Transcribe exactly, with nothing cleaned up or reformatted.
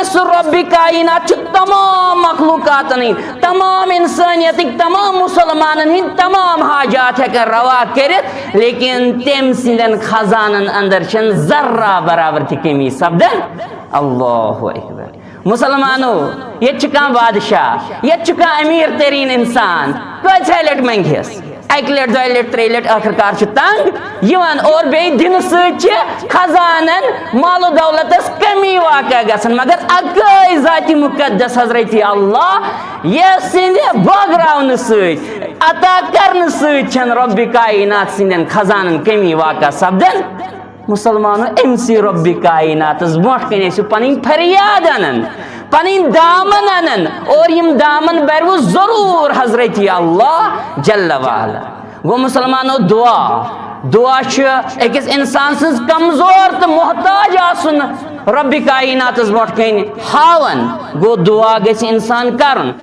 سُہ رۄبِ کاینات چھُ تمام مخلوقاتن ہٕنٛدۍ، تمام انسانیتٕکۍ، تمام مسلمانن ہٕنٛدۍ تمام حاجات ہٮ۪کان روا کٔرِتھ، لیکن تٔمۍ سٕنٛدٮ۪ن خزانن اندر چھنہٕ ذرہ برابر تہِ کمی سپدان۔ اللہ اکبر۔ مسلمانو، ییٚتہِ چھُ کانٛہہ بادشاہ، ییٚتہِ چھُ کانٛہہ امیر ترین انسان، کۭژاہ لٹہِ منگہس؟ اکہِ لٹہِ، دۄیہِ لٹہِ، ترٛیٚیہِ لٹہِ، ٲخٕر کار چھُ تنگ یِوان۔ اور بیٚیہِ دِنہٕ سۭتۍ چھِ خزانن، مال و دولتس کمی واقع گژھان، مگر اکٲے ذاتِ مقدس حضرت اللہ، یس سٕنٛدِ بٲگراونہٕ سۭتۍ، عطا کرنہٕ سۭتۍ چھنہٕ رۄبِ کاینات سٕنٛدٮ۪ن خزانن کمی واقع سپدان۔ مسلمانو، أمۍ سٕے رۄبِ کایناتس برونٛٹھ کنہِ ٲسِو پنٕنۍ فریاد انان، پنٕنۍ دامن انان، اور یِم دامن برِوٕ ضروٗر حضرت اللہ جل وعلا۔ گوٚو مسلمانو، دعا، دعا چھُ أکِس انسان سٕنٛز کمزور تہٕ محتاج آسُن رۄبِ کایناتس برونٛٹھ کنہِ ہاوان۔ گوٚو دعا گژھِ انسان کرُن۔